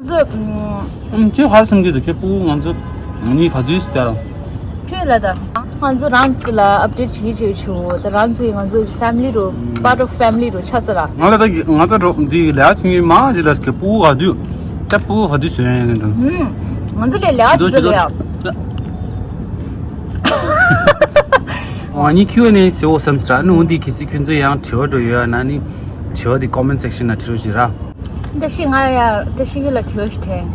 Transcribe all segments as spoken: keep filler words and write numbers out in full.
ང་ཚོ་ཨམ། ཁྱོད་ཧར་སང་གི་འདུག་ཁྱོད་སྤུ་གུ་ང་ཚོ་ནི་ག་དུས་སྟེར། ཁྱོད་ལ་ད། ང་ཚོ་རང་ཚོ་ལ་ཨབ་ཌེཊ་བྱེད་ཀྱི་བྱེད་ཆོག་ད་རང་ཚོའི་ང་ཚོ་ཕེ་མི་ལི་རུ་པཱརཊ་ཨོཕ་ཕེ་མི་ལི་རུ་ཆགས་ས་ར། ང་ལ་ད་ང་ད་འགྲོ་འདི་ལས་ཆིང་གི་མ་ཇི་ལ་སྐད་སྤུ་གུ་ག་དུས་ད་སྤུ་གུ་ག་དུས་བཟོས་ཡིན་འདུག་ཨུམ། ང་ཚོ་ལས་ལས་ཆི་ཟེར་ལ་ཡ། ཨ་ནི་ཁྱོད་ནས་ཟེར་འོ་བསམ་ས་ར་ནི་འོ་འདི་གི་སི་ཁྱོད་ཚོ་ཡང་དྲི་བ་འགྲོ་ཡོད་ན་ནི་དྲི་བ་འདི་ཀོ་མེན་སེག་ཤན་ན་དྲི་རོགས་བྱེད་ར། ད་ཤི་ང་ཡ་ད་ཤི་གི་ལ་དྲི་བ་ཞིག་དྲན།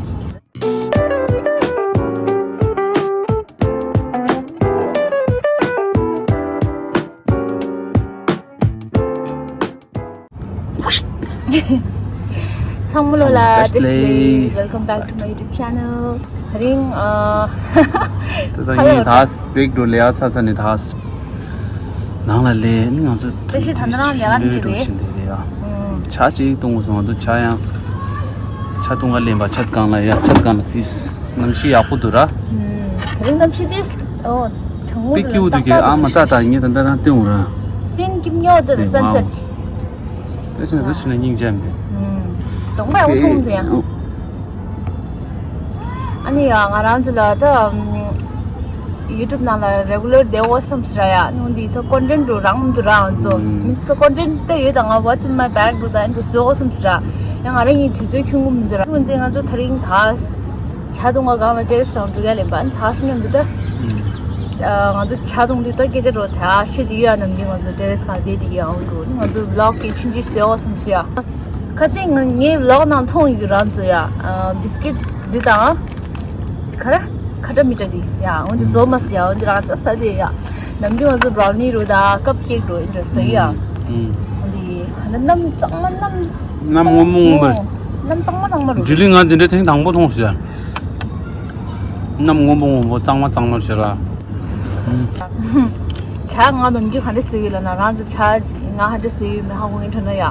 ཚང་མ་ལོ་ལ་བཀྲ་ཤིས་བདེ་ལེགས། Welcome back to my YouTube channel. དེ་རིང་ཨ། ད་ལྟ་ངས་ད་བེག་འགྲོ་ལས་ཚ་ཚ་ནས་ད། ནང་ལ་ལས་ནི་ང་ཚོ་བཀྲ་ཤིས་ད་ནི་རང་ལས་ཀ་འགྲོ་ནི་རེད། ཕྱིན་དེ་རེད་ཡ། ཨུམ། ཇ་ཅིག་བཏུང་དགོས་སོང་ང་ཚོ་ཇ་ཡང་། ཇ་བཏུང་ག་ལེན་པ་ཆད་གང་ལ་ཡ་ཆད་གང་ལ་ཕིས་གནམ་གཤིས་ཡག་པོ་འདུག་ར། ཨུམ། དེ་རིང་གནམ་གཤིས་དེ་ཨོ་གྲང་མོ་པེ་ཀིའུ་འདུག་གི་ཨ་མ་ཏག་ཏག་ངས་ད་ལྟ་རང་བཏུང་ར། སིན་ཀིམ་ཉོ་དེ་རེད་སན་སེཊ། དེ་ཕྱིན་དེ་ཕྱིན་ན་སྙིང་རྗེ་འདུག་ཨུམ། གདོང་པ་ཡག་པོ་མཐོང་འདུག་ཡ། ཨ་ནི་ཡ་ང་རང་ཚོ་ལ་ད་ཨམ། ཡུ་ཊུབ་ནང་ལ་རེ་གུ་ལར་བསྡད་འོ་བསམ་སི་ར་ཡ་ནུ་འདི་ཚོ་ཀོན་ཊེན་ཊི་རང་མི་འདུག་ར་ང་ཚོ་ཨུམ། མིན་སི་ཀོན་ཊེན་ཊི་ད་ཡོད་ད་ང་What's in my bag འདུག་ད་ཨ་ནི་བཟོ་འོ་བསམ་སི་ར་ཡ་ང་རང་ཡིན་དུས་ཚོད་ཁྱོན་གུམ་འདུག་ར་ནུ་འདི་ང་ཚོ་ད་རིང་ད་ཇ་འཐུང་ག་སྒང་ལ་ཏེ་རེ་སི་སྒང་འགྲོ་ཡ་ལེན་པ་ཨ་ནི་ད་སི་ཉམས་འདུག་ད་ཨུམ། ང་ཚོ་ཇ་འཐུང་འདི་ད་སྐད་ཆ་འགྲོ་ད་ཤི་འདི་ཡོད་ཨ་ནམ་གི་ང་ཚོ་ཏེ་རེ་སི་སྒང་བསྡད་འདི་གི་ཨང་འགྲོ་ནི་ང་ཚོ་བི་ལོག་གི་ཕྱིན་ཅི་བཟོ་འོ་བསམ་སི་ཡ། ཁ་སང་ང་ངའི་ལོག་ནང་མཐོང་ཡོད་རང་ཚོ་ཡ། ཨ་བི་སི་ཀིཊ་འདི་དང་། ཁ་ར་ཁ་ཏྲ་མི་ཏྲ་འདི་ཡ་འོན་ཏེ་ཛོ་མ་སི་ཡ་འོན་ཏེ་རང་ཚོ་ས་དེ་ཡ། ནམ་རྒྱུན་ང་ཚོ་བྷ་རའུ་ནི་རུ་ད་ཀབ་ཀེག་རུ་འདི་ཟ་ཡ། འོན་ཏེ་ཧ་ན་གནམ་གཙང་མ་གནམ། གནམ་སྔོན་མོ་སྔོན་མོ། གནམ་གཙང་མ་གཙང་མ་རུ། ཇི་ལི་ང་འདི་འདྲ་ཐེངས་དང་པོ་མཐོང་ཟེར། གནམ་སྔོན་པོ་སྔོན་པོ་གཙང་མ་གཙང་མར་བྱེད་ལ། ཇ་ང་ནམ་རྒྱུན་ག་འདྲ་བཟོས་ཡོད་ལབ་ན་རང་ཚོ་ཇ་ང་ག་འདྲ་བཟོས་ཡོད་མེད་ཧ་གོ་ཡིན་འགྲོ་ན་ཡ།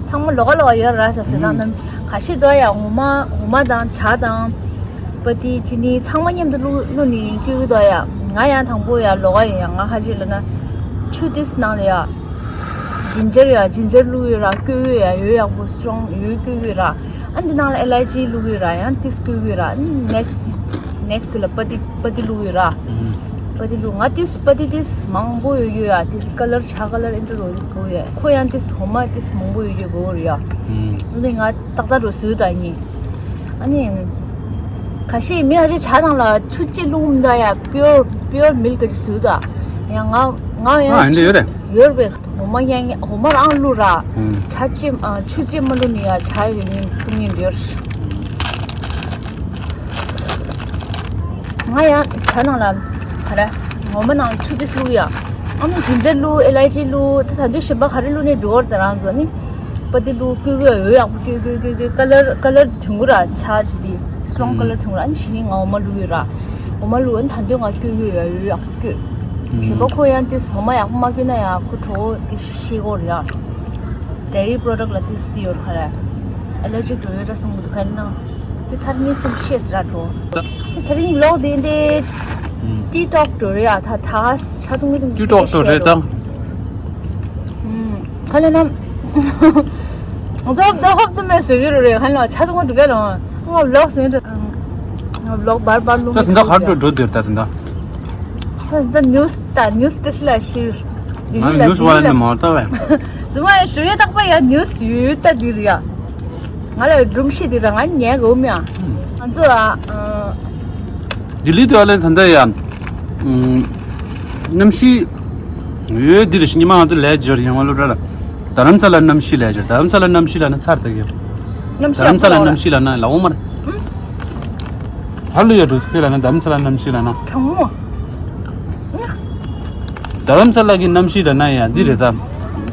ཚང་མ་ལོགས་ཀ་ལོགས་ཀ་ཡོད་ར་ད་ཟེར་ན་ནམ་ག་ཤེད་དོ་ཡ་འོ་མ་འོ་མ་དང་ཇ་དང་། པ་ཏི་ཅི་ནི་ཚང་མ་མཉམ་དུ་བླུག་བླུག་ནི་སྐྱུག་གི་དོ་ཡ། ང་ཡང་དང་པོ་ཡ་ལོགས་ཀ་ཡོད་ཡ་ང་ག་ཅི་ལབ་ན། ཆུ་ཏིས་ནང་ལ་ཡ། ཇིན་ཇར་ཡ་ཇིན་ཇར་བླུག་ཡོད་ར་སྐྱུག་གི་ཡ་ཡོད་ཡག་པོ་སི་ཊོང་ཡོད་སྐྱུག་གི་ར། ཨ་འདི་ནང་ལ་ཨེ་ལ་ཅི་བླུག་ཡོད་ར་ཡང་ཏིས་སྐྱུག་གི་ར། ཨ་ནི་ནེག་སི་ནེག་སི་དེ་ལ་པ་ཏི་པ་ཏི་བླུག་ཡོད་ར། པ་ཏི་བླུག་ང་ཏིས་པ་ཏི་ཏིས་མང་པོ་ཡོད་ཡོད་ཡ་ཏིས་ཀ་ལར་ཇ་ཀ་ལར་ཨེ་འདྲ་རོ་ཏིས་དགོས་ཡོད་ཁོ་ཡང་ཏིས་འོ་མ་ཏིས་མང་པོ་ཡོད་ཡོད་དགོས་རེད་ཡ། ཨ་ནི་ང་ཏག་ཏག་རུ་བཟོས་ད་ཡིན། ཨ་ནི། ཁ་ཤས་མི་ཨ་རི་ཇ་ནང་ལ་ཆུ་ཅི་བླུག་མི་འདུག་ཡ་པིའོར་པིའོར་མིལ་ཀ་ཅིག་བཟོས་ད། ཡང་ང་ང་ཡང་ཨ་འདི་ཡོད་རེད། ཡོད་རེད། འོ་མ་ཡང་འོ་མ་རང་བླུག་ར། ཨུམ། ཇ་ཅི་ཨ་ཆུ་ཅི་མ་བླུག་ནི་ཡ་ཇ་ཡོད་ནི་བླུག་ནི་འདི་ཡོད། ང་ཡང་ཇ་ནང་ལ་ག་རེ་འོ་མ་ནང་ཆུ་ཅི་བླུག་ཡ། ཨ་ནི་ཇིན་ཇར་བླུག་ཨེ་ལ་ཅི་བླུག་ད་ད་འདི་གཞན་པ་ག་རེ་བླུག་ནི་འདི་ཡོད་ད་རང་ཚོ་ནི། པ་ཏི་བླུག་སྐྱུག་སྐྱུག་ཡོད་ཡག་པོ་སྐྱུག་སྐྱུག་སྐྱུག་སྐྱུག་ཀ་ལར་ཀ་ལར་དུང་གུ་ར་ཆ་ཅི་དེ་སི་ཊོང་ཀ་ལར་དུང་གུ་ར་ཨ་ནི་ཕྱི་ནི་ང་འོ་མ་བླུག་ཡོད་ར། འོ་མ་བླུག་ཨ་ནི་ད་དུང་ང་སྐྱུག་སྐྱུག་ཡོད་ཡོད་ཡག་པོ་སྐྱུག་གཞན་པ་ཁོ་ཡང་དེ་འོ་མ་ཡག་པོ་མ་སྐྱུག་ན་ཡང་ཁོ་གྲོད་ཁོག་དེ་ཤི་གོ་ར་ཡ། ཌེ་རི་པྲོ་ཌག་ལ་དེ་སི་དེ་ཡོད་ར་ཁ་ར། ཨེ་ལར་ཇིག་འགྲོ་ཡོད་ར་སོང་གི་འདུག་ཁ་ལ་ན། དེ་ཚར་གཉིས་གསུམ་ཤེས་ར་འགྲོ། དེ་ད་རིང་ལོག་དེ་འདྲའི་ཊི་ཊོག་འགྲོ་ར་ཡ་ད་ད་ཆ་ཐུང་གི་ཊི་ཊོག་འགྲོ་རེད་ད། ཁ་ལ་ན། ང་ཚོ་ཧོབ་ཏུ་མེད་ཟེར་གྱི་རེད་ཁ་ལ་ཆ་ཏུ་ང་འགྲོ་ག་ལ་ང་ལོག་ཟེར་ཏུ། ང་ལོག་བར་བར་ལུང་ད་དེ་འདྲ་གར་འགྲོ་འགྲོ་དེར་ད་དེ་འདྲ། ང་ཚོ་ནིའུ་སི་ད་ནིའུ་སི་ཏྲ་ཤི་ལ་ཤི། ང་ནིའུ་སི་བ་ནི་མ་ལྟ་བས། ཙུ་མ་ཡ་ཞུ་ཡ་རྟག་པ་ཡ་ནིའུ་སི་ཡོད་ད་དེ་རེད་ཡ། ང་ལ་སྒྲོམ་གཞི་དེ་ར་ང་ཉལ་གོ་མི་ཡ། ང་ཚོ་ཨ། ལྡི་ལི་དུ་ཨ་ལེ་ད་ལྟ་ཡ། གནམ་གཤིས་ཡོད་འདི་རེད་ཤི་ཉི་མ་ང་ཚོ་ལས་སྦྱོར་ཡོང་བ་ལོ་ར་ལ། རྡ་རམ་ས་ལ་གནམ་གཤིས་ལས་སྦྱོར་རྡ་རམ་ས་ལ་གནམ་གཤིས་ལ་ན་ཚར་ད་གི། གནམ་གཤིས་རྡ་རམ་ས་ལ་གནམ་གཤིས་ལ་ན་ལ་འོ་མར། ཧ་ལོ་ཡ་འགྲོ་ཚུལ་ལ་ན་རྡ་རམ་ས་ལ་གནམ་གཤིས་ལ་ན། གྲང་མོ། རྡ་རམ་ས་ལ་གི་གནམ་གཤིས་ལ་ན་ཡ་འདི་རེད་ད།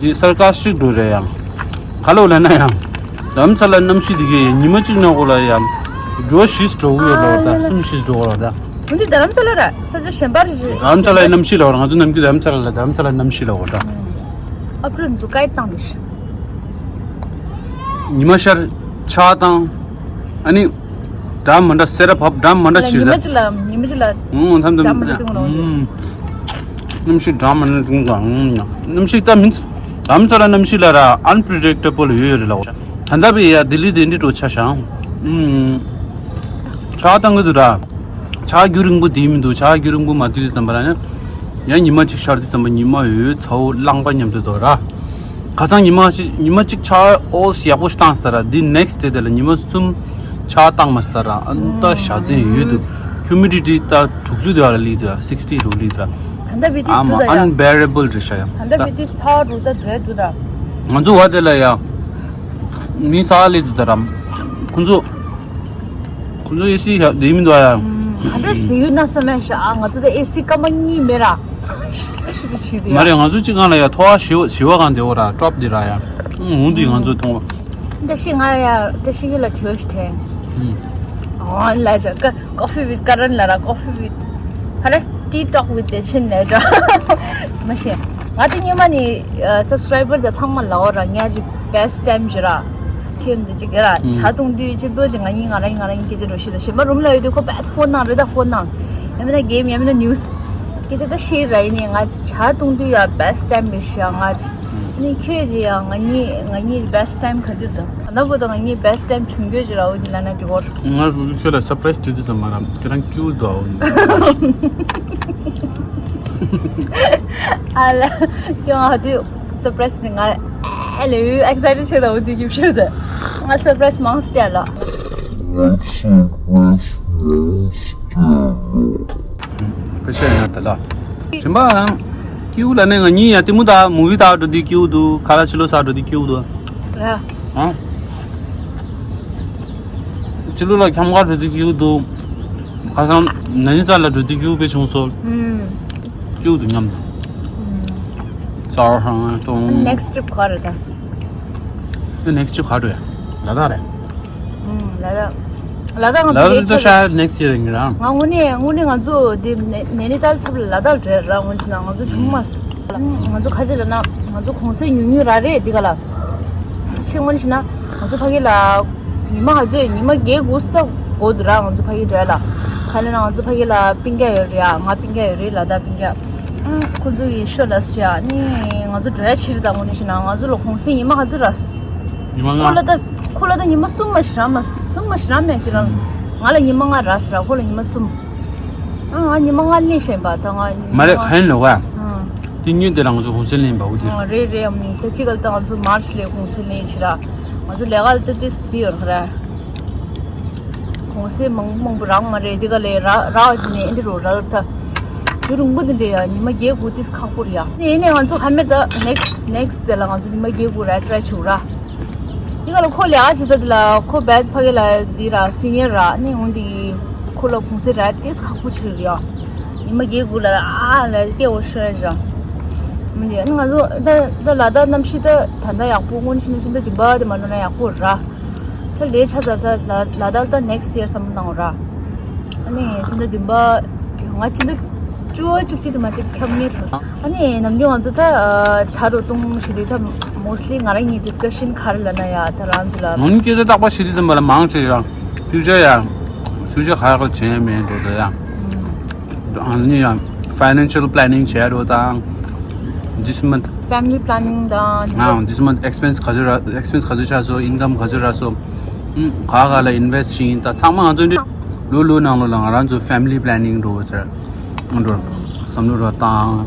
འདི་སར་ཀ་སི་ཊིག་འགྲོ་རེད་ཡ། ག་ལོ་ལ་ན་ཡ། རྡ་རམ་ས་ལ་གནམ་གཤིས་འདི་གི་ཉི་མ་གཅིག་ནང་གོ་ལ་ཡ། འགྲོ་བཞི་འགྲོ་གི་ཡོད་ལོ་ད་གསུམ་བཞི་འགྲོ་གོ་ལ་ད། འདི་རྡ་རམ་ས་ལ་ར་ས་ཆ་གཞན་པ་རེད། རྡ་རམ་ས་ལའི་གནམ་གཤིས་ལ་བར་ང་ཚོ་ནམ་རྒྱུན་རྡ་རམ་ས་ལ་ལ་རྡ་རམ་ས་ལའི་གནམ་གཤིས་ལ་བར་ད། ཨ་ཕྲུག་འཛུགས་སྐད་བཏང་དེ་ཤི། ཉི་མ་ཤར་ཆག་དང་། ཨ་ནི། འགྲམ་མ་འདྲ་སེ་ར་བབ་འགྲམ་མ་འདྲ་ལ་ཞིག་ཉི་མ་ལ་གཅིག་ལ་ཉི་མ་གཅིག་ལ་ཨང་མཐའ་འགྲམ་མ་འདྲ་མཐུན་ལ་ཨང་། གནམ་གཤིས་འགྲམ་མ་འདྲ་མཐུན་ལ་ཨང་། གནམ་གཤིས་ད་མིན། རྡ་རམ་ས་ལ་གནམ་གཤིས་ལ་ར་ཨན་པི་རི་ཌིག་ཊ་བལ་ཡོད་ཡོད་རེད་ལ། ད་ལྟ་བི་ཡ་ལྡི་ལི་དེ་འདྲི་འགྲོ་ཆ་ཤང་། ཨང་། ཇ་བཏང་གི་འདུག་ར། ཇ་རྒྱུན་རིང་པོ་དེ་མི་འདུག་ཇ་རྒྱུན་རིང་པོ་མ་དུས་ཙམ་པ་ལ་ཡང་ཡང་ཉི་མ་གཅིག་ཤར་དུས་ཙམ་པ་ཉི་མ་འོད་ཚ་བོ་རླངས་པ་མཉམ་དུ་འདུག་ར། ཁ་སང་ཉི་མ་ཞིག་ཉི་མ་གཅིག་ཇ་ཨོ་ཡག་པོ་ཞིག་བཏང་སྟེ་ར། འདི་ནེགསི་ཌེ་དེ་ལ་ཉི་མ་གསུམ་ཇ་བཏང་མ་སྟེ་ར། ཨ་ད་ཞག་ཚན་ཡོད་འདུག་ཁིའུ་མི་ཌི་ཊི་ད་དྲུག་ཅུ་དེ་བ་ལ་སླེབས་འདུག་སིག་སི་ཊི་རུ་སླེབས་འདུག་ད་ལྟ་བི་ཏི་ཨ་མ་སྡུག་ད་ཡ། ཨན་བེ་རེ་བལ་རེད་ཤག་ཡ། ད་ལྟ་བི་ཏི་ས་རུ་ད་བྲེལ་འདུག་ད། ང་ཚོ་བ་དེ་ལ་ཡ་མི་ས་སླེབས་འདུག་ད་ར། ཁོ་ཚོ་ཁོ་ཚོ་ཨེ་སི་ཞག་བསྡད་མི་འདུག་ཨ་ཡ། ག་འདྲ་ཞིག་བསྡད་ཡོད་ན་བསམ་ཡ་ཤག་ང་ཚོ་ད་ཨེ་སི་སྐར་མ་གཉིས་མེད་ར། ཤི་ཤི་ཤི་ཤི་དུ་ཡ། མ་རེད། ང་ཚོ་གཅིག་སྒང་ལ་ཡ་ཐོ་བ་ཞི་བ་ཞི་བ་སྒང་དེ་འོ་ར་ཊོབ་དེ་ར་ཡ། འོ་འདི་ང་ཚོ་མཐོང་བ། བཀྲ་ཤིས་ང་ཡ་བཀྲ་ཤིས་ཁྱོད་ལ་དྲི་བ་ཞིག་དྲན། ཨོ་ལ་ཅག་Coffee with Karan ལ་ར། Coffee with ཕ་རེ་Tea Talk with Dechin ལ་ཅག་མ་ཤེས། ང་དེ་སྔོན་མ་ནི་སབ་སི་ཀ་རའི་བར་དང་ཚང་མ་ལ་འོ་ར་ངས་ཅིག་བེ་སི་ཊི་ཊའིམ་ཅིག་ར། ཁྱོད་འདི་ཅིག་གི་ར་ཇ་བཏུང་དུས་ཅིག་པོ་ཅིག་ང་གཉིས་ང་རང་ང་རང་སྐད་ཆ་འགྲོ་ཤེས་ལ་ཤེས་མ་རུམ་ལ་ཡོད་དུས་ཁོ་བེ་ཕོན་ནང་རེད་ད་ཕོན་ནང་ཡང་མིན་ན་གེམ་ཡང་མིན་ན་ནིའུ་སི་སྐད་ཆ་ད་ཤེས་ར། ཡིན་ནི་ང་ཇ་བཏུང་དུས་ཡ་བེ་སི་ཊི་ཊའིམ་རེད་ཤག་ང་ཅིག་ནི་ཁྱོད་ཀྱིས་ཡང་ང་གཉིས་ང་གཉིས་བེ་སི་ཊི་ཊའིམ་ག་དུས་དང་ན་བོ་དང་ང་གཉིས་བེ་སི་ཊི་ཊའིམ་བྱུང་རྒྱུ་ཅིག་ར། འོ་འདི་ལ་ན་དེ་གོར། ང་ཁྱོད་ལ་སར་པ་རའི་སི་བྱེད་དུས་ཙམ་མ་ར་ཁྱེད་རང་སྐྱིད་པོ་འདུག་ཨ། ཨ་ལ་ཁྱོད་ང་དུས་སར་པ་རའི་སི་ནི་ང་ཨ་ལ་ཡུ་ཨེག་སའི་ཊེཌ་ཆེ་ད། འོ་དུས་ཀྱི་ཕྱིར་དུ་ང་སར་པ་རའི་སི་མང་སྟེ་ལ། དཔེ་ཆ་ཡིན་ན་དེ་ལ། གཞན་པའང་སྐྱིད་པོ་ལ་ནས་ང་གཉིས་ཡང་གཏི་མུག་དང་མུ་བི་ལྟ་འགྲོ་དུས་སྐྱིད་པོ་འདུག་ཁ་ལག་ཕྱི་ལོགས་ཟ་འགྲོ་དུས་སྐྱིད་པོ་འདུག་ཡ། ཨ། ཕྱི་ལོགས་ལ་འཁྱམ་ག་འགྲོ་དུས་སྐྱིད་པོ་འདུག་ཁ་སང་ན་ནིང་ཚ་ལ་འགྲོ་དུས་སྐྱིད་པོ་དཔེ་བྱུང་སོང་། ཨུམ། སྐྱིད་པོ་འདུག་མཉམ་དུ། ཨུམ། ཚར་ཧང་ཏོང་། ནེགསི་ཊི་ཊི་རིབ་ག་རེ་ད། ནེགསི་ཊི་ཊི་རིབ་ག་རེ་རེད། ལ་དྭགས་རེད། ཨུམ། ལ་དྭགས། ལ་དྭགས་ང་ཚོ་ལ་དྭགས་ལས་ཚོ་ཤ་ཡ་ནེགསི་ཊི་ཡར་ཡིན་གྱི་ར། ང་དངོས་གནས་དངོས་གནས་ང་ཚོ་འདི་ནེ་ནེ་ནི་ཏཱལ་ཚབ་ལ་ལ་དྭགས་འགྲོ་ར། དངོས་གཞི་ན་ང་ཚོ་བྱུང་མ་སོང་། ང་ཚོ་ཁ་ཆེ་ལ་ན་ང་ཚོ་གུང་སེང་ཉུང་ཉུང་ར་རེད་འདི་ག་ལ། ཤེས་དངོས་གཞི་ན་ང་ཚོ་ཕ་གི་ལ་ཉི་མ་ག་ཚོད་ཉི་མ་བརྒྱད་དགུ་ཙམ་འགོར་འདུག་ར། ང་ཚོ་ཕ་གི་འགྲོ་ཡ་ལ། ག་ལ་ན་ང་ཚོ་ཕ་གི་ལ་སྤུན་ཀྱག་ཡོད་རེད་ཡ། ང་སྤུན་ཀྱག་ཡོད་རེད། ལ་དྭགས་སྤུན་ཀྱག་ཁོ་ཚོ་ཡི་ཤོ་ལ་སི་ཡ་ནི་ང་ཚོ་འགྲོ་ཡ་ཕྱིར་དང་དངོས་གནས་བཤད་ན་ང་ཚོ་ལ་གུང་སེང་ཉི་མ་ག་ཚོད་རག་ཉི་མ་ལྔ། ཁོ་ལ་ད་ཁོ་ལ་ད་ཉི་མ་གསུམ་མ་ཞིག་རག་མ་གསུམ་མ་ཞིག་རག་མེད་ཁྱེད་རང་། ང་ལ་ཉི་མ་ལྔ་རག་ཟེར་ར། ཁོ་ལ་ཉི་མ་གསུམ། ཨ་ང་ཉི་མ་ལྔ་ལེན་བཞིན་པ་ད་ང་ཉི་མ་མ་རེད་ལྔ། ག་ཡིན་ལོ་ག་ཨ། དེ་ཉིན་དེ་རང་ཚོ་གུང་སེང་ལེན་པ་འུ་དེ། ཨ་རེད་རེད། ཨམ་ད་ཅི་ག་ལ་ད་ང་ཚོ་མར་ཆི་ལ་གུང་སེང་ལེན་ཞིག་ར། ང་ཚོ་ལས་ཀ་ལ་ད་ཏིས་དེ་ཡོད་ར། གུང་སེང་མང་པོ་མང་པོ་རག་མ་རེད། འདི་ག་ལས་རག་རག་བྱས་ནས་ཨེ་འདྲ་རོ་རག་ད། རྒྱུ་རིང་པོ་འདི་འདྲ་ཡ་ཉི་མ་བརྒྱད་དགུ་ཏིས་ཁག་པོ་རེད་ཡ། ནི་ཡིན་ནས་ང་ཚོ་ཧ་མེད་ད་ནེགསི་ནེགསི་དེ་ལ་ང་ཚོ་ཉི་མ་བརྒྱད་དགུ་ར་ཊི་རའི་བྱུག་ར། འདི་ག་ལ་ཁོ་ལས་ཀ་བྱེད་ས་འདི་ལ་ཁོ་བེད་ཕ་གི་ལ་འདི་ར་སི་ནི་ཡར་ར་ནི་འོང་འདི་ཁོ་ལ་གུང་སེང་རག་ཏིས་ཁག་པོ་ཆགས་རེད་ཡ། ཉི་མ་བརྒྱད་དགུ་ལ་ར་ཨ་ལ་སྐད་འོ་ཤོད་ར། མི་འདི་ང་ཚོ་ད་ད་ལ་དྭགས་གནམ་གཤིས་ད་ད་ད་ཡག་པོ་སྔོན་ཕྱིན་ན་ཕྱིན་ད་འདི་འབའ་དེ་མ་ནོར་ན་ཡག་པོ་ར། ད་ལས་ཆ་ཚ་ད་ལ་ལ་དྭགས་ད་ནེགསི་ཡར་བསམ་བློ་བཏང་ར། ཨ་ནི་ཕྱི་ཟླ་བདུན་པ་ང་ཕྱི་ཟླ་བཅུ་བཅུ་གཅིག་དུ་མ་ཚད་ཁྱབ་ངེས་ཐུབ་སོང་། ཨ་ནི་ནམ་རྒྱུན་ང་ཚོ་ད་ཇ་རུ་བཏུང་ཞུ་དུས་ད་མོ་སི་ལི་ང་རང་གཉིས་ཌིས་ཀ་ཤན་ག་རེ་ལབ་ན་ཡ་ད་རང་ཚོ་ལ། ང་ནི་སྐད་ཆ་རྟག་པར་ཞུ་དུས་ཙམ་པ་ལ་མང་ཆེ་ཡ་ཕིའུ་ཅར་ཡ་ཕིའུ་ཅར་ག་རེ་བྱས་མེད་འགྲོ་ད་ཡ། ཨ་ནི་ཡང་ཕའི་ནན་ཤལ་པི་ལེ་ནིང་བྱས་རོགས་དང་། This month family planning དང་། ཨ། This month expense ག་ཚོད་རག expense ག་ཚོད་ཆགས་སོང་། income ག་ཚོད་རག་སོང་། ཨུམ། ག་ག་ལ་ཨིན་ཝེ་སི་ཊི་བྱེད་ཡིན་ད་ཚང་མ་ང་ཚོ་འདི་ལོ་ལོ་ནང་ལོ་ལ་ང་རང་ཚོ་family planning འགྲོ་ཟེར། འགྲོ་བསམ་བློ་རོགས་བཏང་།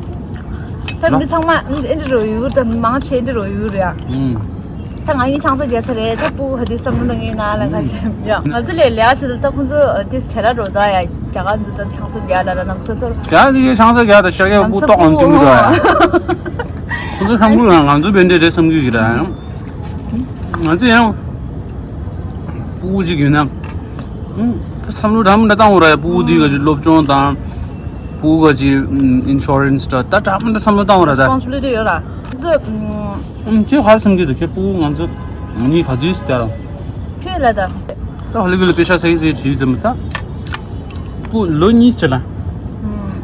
ས་འདི་ཚང་མ་ཨེ་འདྲ་རོ་ཡུ་ད་མང་ཆེ་འདྲ་རོ་ཡུ་རེད་ཨ། ཨུམ། ད་ང་གཉིས་ཆང་ས་རྒྱག་ཚར་རེད། ད་སྤུ་གུ་ཧ་དེ་བསམ་བློ་གཏོང་གི་ཡིན་ན་ལ་ཁ་ཤས་ཡ་ང་ཚོ་ལས་ལས་ཨ་ཆེ་ད་ད་ཁོང་ཚོ་དེ་བྱེད་ལ་འགྲོ་ད་ཡ་རྒྱ་གར་འདི་ད་ཆང་ས་རྒྱག་ལ་ལ་ནམ་ས་ཐོར། རྒྱ་དེ་ཆང་ས་རྒྱག་ད་ཤ་རྒྱག་སྤུ་ཏོག་ཨང་བཅུག་གི་ད་ཡ། ཁོང་ཚོ་ཆང་སྤུ་ང་ཚོ་བན་དེ་རེད་བསམ་གི་གི་ད་ཡ། ང་ཚོ་ཡང་སྤུ་གུ་ཅིག་ཡོད་ན་བསམ་བློ་འདྲ་མི་འདྲ་བཏང་འོ་ར་ཡ། སྤུ་གུ་དེ་ག་ཅིག་སློབ་སྦྱོང་དང་སྤུ་གུ་ག་ཅིག་ཨིན་ཤོ་རན་སི་འདྲ་ད་འདྲ་མི་འདྲ་བསམ་བློ་བཏང་འོ་ར་ད། རེ་སི་པོན་སི་བི་ལི་ཊི་ཡོད་ར། ཁྱོད་ཧ་སང་གི་འདུག་ཁྱོད་སྤུ་གུ་ང་ཚོ་ང་གཉིས་ག་དུས་སུ་བསྡད་ར། ཁྱོད་ལ་ད། ད་ཧ་ལི་གི་ལ་པེ་ཤ་སའི་ཟེར་བྱེད་ཡུལ་ཙམ་ད། སྤུ་ལོ་གཉིས་བྱས་ལ།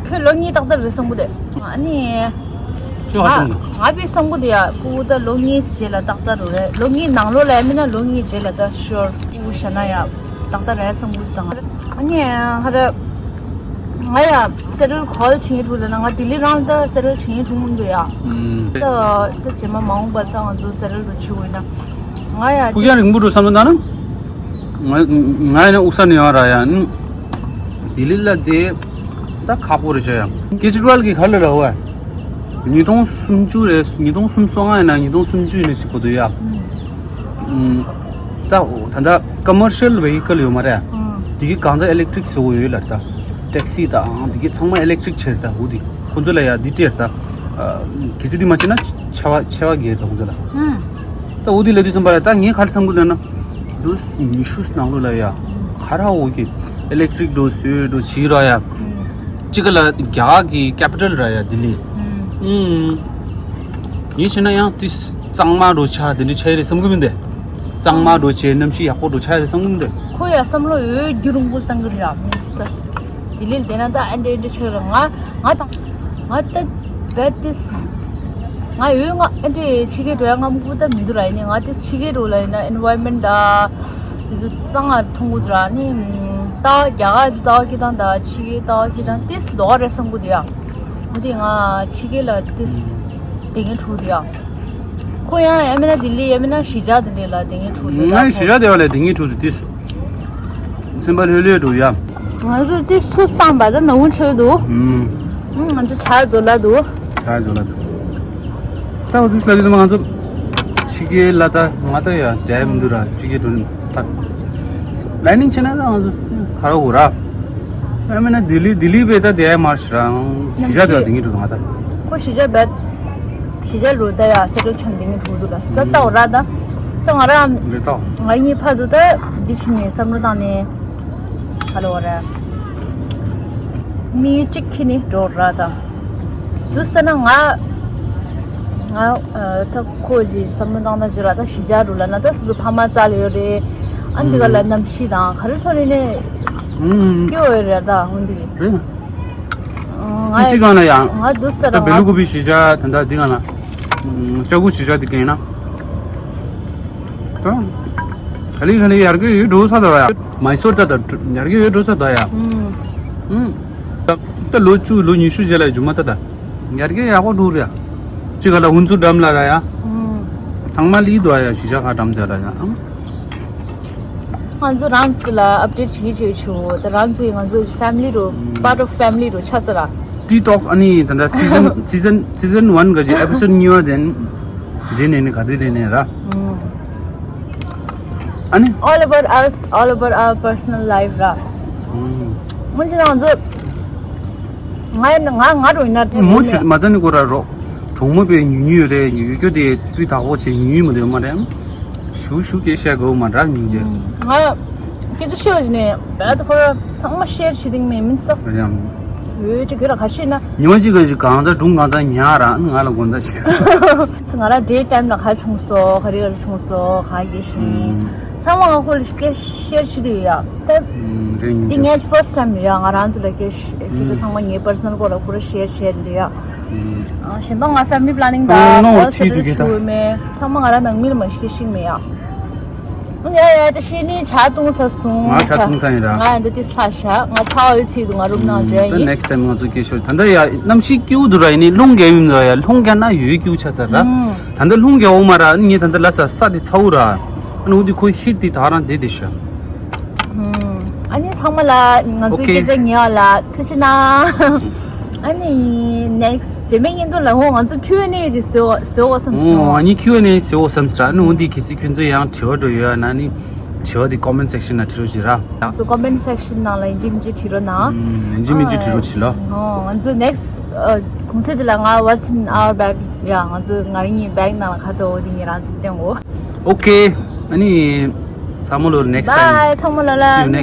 ཁྱོད་ལོ་གཉིས་ཏག་ཏག་རེད་བསམ་གི་འདུག་ཨ་ནི། ཁྱོད་ཧ་སང་གི། ང་པའི་བསམ་གི་འདུག་ཡ། སྤུ་གུ་ད་ལོ་གཉིས་རྗེས་ལ་ཏག་ཏག་རུ་རེད། ལོ་གཉིས་ནང་ལོགས་ལ་ཡ་མིན་ན་ལོ་གཉིས་རྗེས་ལ་ད་ཤོར་སྤུ་གུ་བྱས་ན་ཡ་ཏག་ཏག་རེད་བསམ་གི་འདུག་ཨ་ནི་ཧ་ད། ང་ཡ་སེ་ཊལ་ག་ལ་བྱེད་འགྲོ་ལ་ན་ང་ལྡི་ལི་རང་ད་སེ་ཊལ་བྱེད་འགྲོ་མི་འདུག་ཡ། ད་ད་རྗེས་མ་མ་འོངས་པ་ད་ང་ཚོ་སེ་ཊལ་རུ་ཆུ་འོས་ན་ང་ཡ་ཕུགས་རྒྱང་རིང་པོ་འགྲོ་བསམ་བློ་བཏང་ན། ང་ང་ཡིན་ན་དབུགས་ས་ནས་ཡོང་ར་ཡ། ལྡི་ལི་ལ་དེ་ད་ཁག་པོ་རེད་ཤག་ཡ། ཀེ་ཇི་ཝལ་གི་ག་ལ་ར་བ། ཉིས་སྟོང་སུམ་ཅུ་རེད། ཉིས་སྟོང་སུམ་ཅུ་སོ་ལྔ་ཡིན་ན་ཉིས་སྟོང་སུམ་ཅུ་ཡིན་ན་ཞིག་གོ་དུ་ཡ། ད་ད་ད་ཀ་མར་ཤལ་ཝེ་ཧི་ཀལ་ཡོད་མ་རེད། དེ་གི་གང་ཚ་ཨི་ལེག་ཊིག་བཟོ་གི་ཡོད་ལ། ད་ཊེག་སི་དང་དེ་གི་ཚང་མ་ཨི་ལེག་ཊིག་ཆེ་རེད། ད་འོ་དེ་ཁོང་ཚོ་ལ་ཡ་དེ་སྤྲད་ད། གལ་སྲིད་དེ་མ་བྱེད་ན་ཆེ་བ་ཆེ་བ་རྒྱལ་ད་ཁོང་ཚོ་ལ། ད་འོ་དེ་ལ་དུས་ཙམ་པ་ལ་ད་ངས་ག་རེ་བསམ་གི་ལབ་ན། ལོ་ཉི་ཤུ་ནང་ལོགས་ལ་ཡ། ག་ར་འོ་གི་ཨི་ལེག་ཊིག་འགྲོ་སུས་འགྲོ་བྱེད་ར་ཡ། གཅིག་ག་ལ་རྒྱ་གར་གི་ཀེ་པི་ཊལ་ར་ཡ་ལྡི་ལི། ཨུམ། ཡིན་ཕྱིན་ན་ཡང་དེ་གཙང་མ་འགྲོ་ཆ་དེ་འདྲ་ཆ་ཡི་རེད་བསམ་གི་མི་འདུག་གཙང་མ་འགྲོ་ཆ་གནམ་གཤིས་ཡག་པོ་འགྲོ་ཆ་ཡི་རེད་བསམ་གི་མི་འདུག་ཁོ་ཡ་བསམ་བློ་ཡོད་རྒྱུ་རིང་པོ་བཏང་གི་རེད་ཡ། མིན་སི་ད་ལྡི་ལི་ལ་བསྡད་ན་ད་ཨ་འདྲ་འདྲ་ཆགས་ར། ང་ང་དང་ང་ད་བད་དིས་ང་ཡོད། ང་ཨ་འདྲ་ཕྱི་རྒྱལ་འགྲོ་ཡ་ང་མུ་གུ་ད་མི་འདུག་ར། ཡིན་ནའི་ང་དེ་ཕྱི་རྒྱལ་འགྲོ་ལ་ཡིན་ན་ཨེན་ཝའི་རོན་མེན་ཊ་ད་དེ་ཚོ་གཙང་མ་མཐོང་གི་འདུག་ར། ནི་ད་རྒྱ་གར་གྱི་ལྟ་བ་ཁྱེད་དང་ད་ཕྱི་རྒྱལ་ལྟ་བ་ཁྱེད་དང་དིས་ལོགས་རེད་བསམ་གི་འདུག་ཡ། འོ་དེ་ང་ཕྱི་རྒྱལ་ལ་དིས་བསྡད་མཁན་ཕྲུ་གུ་འདུག་ཡ། ཁོ་ཡང་ཡང་མིན་ན་ལྡི་ལི་ཡང་མིན་ན་གཞིས་ཆགས་དེ་འདྲ་ལ་བསྡད་མཁན་ཕྲུ་གུ་འདུག་ང་གཞིས་ཆགས་དེ་བ་ལ་བསྡད་མཁན་ཕྲུ་གུ་དིས་སེམས་པ་ལྷོད་ལྷོད་འགྲོ་ཡ། ང་ཚོ་དིས་སུ་བཏང་པ་ད་ནང་ཆེ་འདུག་ང་ཚོ་ཆ་རྫོ་ལ་འདུག་ཆ་རྫོ་ལ་འདུག་ད་འོ་དུས་ལ་དུས་ང་ཚོ་ཕྱི་རྒྱལ་ལ་ད་ང་ད་ཡ་འདྲ་མི་འདུག་ར། ཕྱི་རྒྱལ་འགྲོ་ད་ལའི་ནིང་བྱས་ན་ད་ང་ཚོ་ག་ར་འོ་ར། ཨ་མིན་ན་ལྡི་ལི་ལྡི་ལི་བས་ད་དེ་ཡ་མར་ཤི་རང་གཞིས་ཆགས་དེ་བ་དེ་ངེས་འགྲོ་ང་ད། ཁོ་གཞིས་ཆགས་བས་གཞིས་ཆགས་རུ་ད་ཡ་སེ་ཊལ་ཆགས་དེ་ངེས་འགྲོ་འདུག་ལ་སི་ད་ལྟ་འོ་ར་ད། ད་ང་ར་རེད་ད། ང་གཉིས་ཕ་ཚོ་ད་འདི་ཕྱི་ནས་བསམ་བློ་བཏང་ནས་ཧ་ལོ་བ་ར། མི་གཅིག་ཁྱེར་ནས་འགྲོ་ར་ད། དུས་ད་ན་ང་ང་ད་ཁོ་ཅིག་བསམ་བློ་བཏང་ན་ཅི་ར་ད་གཞིས་ཆགས་རུ་ལ་ན་ད་སོ་སོ་ཕ་མ་རྩ་ལ་ཡོད་རེད། ཨ་འདི་ག་ལ་གནམ་གཤིས་དང་ག་རེ་ཐོག་ནས་ནས་སྐྱོ་ཡོད་རེད་ད་འོན་ཏེ། ང་གཅིག་གང་ལ་ཡང་ང་དུས་ད་ད་བེ་ལུ་ཀུ་པི་གཞིས་ཆགས་ད་ད་འདི་གང་ལ་ལྕགས་པོ་གཞིས་ཆགས་འདི་ག་ཡིན་ན་ད་ག་ལེ་ག་ལེ་ཡར་གི་ཡོད་འགྲོ་ས་ད་ཡ། མའི་སོར་ད་ད་ཡར་གི་ཡོད་འགྲོ་ས་ད་ཡ། ཨུམ། ད་ད་ལོ་བཅུ་ལོ་ཉི་ཤུ་རྗེས་ལ་རྒྱུ་མ་ད་ད་ཡར་གི་ཡག་པོ་འགྲོ་རེད་ཡ། གཅིག་ག་ལ་ཧུན་ཚུ་འགྲམ་ལ་ར་ཡ། ཚང་མ་ལི་དོ་ཡ་གཞིས་ཆགས་ཁ་འགྲམ་དེ་ལ་ཡ། ང་ཚོ་རང་ཚོ་ལ་ཨབ་ཌེཊ་བྱེད་ཀྱི་བྱེད་ཆོག་ད་རང་ཚོ་ཡི་ང་ཚོ་ཕེ་མི་ལི་རུ་པར་ཊི་ཨོཕ་ཕེ་མི་ལི་རུ་ཆགས་ས་ར། ཊི་ཊོག་ཨ་ནི་ད་ད་སི་ཛན་སི་ཛན་སི་ཛན་ཝན་ག་ཅི་ཨེ་པི་སོཌ་གཉིས་པ་དེ་རྗེས་ནས་ནི་ག་དུས་དེ་ནས་ར། ཨ་ནི། All about us, all about our personal life ར། ངོ་ཅི་ང་ཚོ་ང་ང་ང་རུ་ཡིན་ན་མོ་ཞུ་མ་ཙ་ནི་ཀོ་ར་རོ། གྲོགས་མོ་པའི་ཉུ་ཉུ་རེད། ཉུ་ཉུ་ཀྱོ་དེ་དུས་དག་པོ་ཆེ་ཉུ་ཉུ་མ་དེ་མ་རེད། ཞུ་ཞུ་སྐད་བཤད་དགོས་མ་འདྲ་སྙིང་རྗེ། ང་སྐད་ཆ་བཤད་བཞིན་ནས་བད་ཁོ་ར་ཚང་མ་ཤེར་བྱེད་དིང་མེད་མིན་སོ། རེད་ཡང་། ཡོད་ཅིག་གི་ར་ཁ་ཤས་ན། ཉི་མ་གཅིག་ག་ཞིག་གང་ཚ་སྒྲུང་གང་ཚ་ཉག་ར་ང་ལ་དགོངས་དག་བྱེད། ང་ར་ཌེ་ཊི་ཊའིམ་ལ་ག་བྱུང་སོ་ག་རེ་ག་རེ་བྱུང་སོ་ག་གེ་བཞིན། ཚང་མ་ང་ཁོ་ལ་སྐད་ཤེར་བྱེད་དུ་ཡོད་ཡ། ད་རེད་སྙིང་འདི་རྗེ། ངའི་ཕར་སི་ཊི་ཊའིམ་ཡོད་ཡ། ང་རང་ཚོ་ལ་སྐད་ཤེར་སྐད་ཆ་ཚང་མ་ངའི་པར་སོ་ནལ་སྐོར་ལ་ཁོ་ར་ཤེར་བྱེད་དུ་ཡོད་ཡ། གཞན་པ་ང་ཕེ་མི་ལི་པ་ལ་ནིང་ད་ཨོ་ནོ་ཨོ་ཚིག་དུ་གི་ད། ཚང་མ་ང་ར་ནང་མི་ལ་མ་ཤེས་ཤིག་མེད་ཡ། ཡ་ཡ་ཅི་ཤི་ནི་ཆ་ཏུང་ས་སུང་། ང་ཆ་ཏུང་ས་ཡིན་ར། ང་འདི་ཏི་ས་ཤ་ང་ཚ་བའི་ཚིག་དུ་ང་རུབ་ནང་འདྲ་ད་ཡིན། ནེགསི་ཊའིམ་ང་ཚོ་སྐད་ཤོར་ད་ལྟ་ཡ་གནམ་གཤིས་སྐྱིད་པོ་འདུག་ར། ཡིན་ནི་རླུང་རྒྱག་ཡིན་ར་ཡ། རླུང་རྒྱག་ན་ཡོད་སྐྱིད་པོ་ཆགས་ས་ར། ད་ལྟ་རླུང་རྒྱག་འོ་མ་ར་ངས་ད་ལྟ་ལ་ས་ས་དེ་ཚ་བོ་ར། ཨ་ནི་འོ་དེ་ཁོ་ཤིག་དེ་ད་རང་བསྡད་དེ་ཤ། ཨ་ནི་ཚང་མ་ལ་ང་ཚོའི་ཨོ་ཁེ། སྐད་ཆ་ཉན་པ་ལ་ཐུགས་རྗེ་གནང་། ཨ་ནི་ནེགསི་རྗེས་མའི་བརྙན་ཐུང་ལ་འོ་ང་ཚོ་ཁིའུ་ཨེན་ཨེ་ཅིག་བཟོ་བཟོ་བ་བསམ་སོང་། ཨོ་ཨ་ནི་ཁིའུ་ཨེན་ཨེ་བཟོ་བ་བསམ་སོང་། ཨ་ནི་འོ་འདི་གལ་སྲིད་ཁྱོད་ཚོ་ཡང་དྲི་བ་འདྲ་ཡོད་ན་ནི་དྲི་བ་འདི་ཀོ་མེན་ཊི་སེག་ཤན་ནང་བྲིས་རོགས་བྱེད་ར། སོ་ཀོ་མེན་ཊི་སེག་ཤན་ནང་ལ་ཡིན་གཅིག་མིན་གཅིག་བྲིས་རོགས་བྱེད་ལོ། ཡིན་གཅིག་མིན་གཅིག་བྲིས་རོགས་བྱེད་ལོ། ཨོ་ང་ཚོ་ནེགསི་གུང་སེང་འདི་ལ་ང་What's in our bag ཡ་ང་ཚོ་ང་རང་གཉིས་བེག་ནང་ལ་ག་ཏོ་འོ་འདི་ངེད་རང་ཚོ་སྟོན་འོ། ཨོ་ཁེ། ཨ་ནི་ཚང་མ་ལོ་next time. Bye ཚང་མ་ལོ་ལ། See you next time.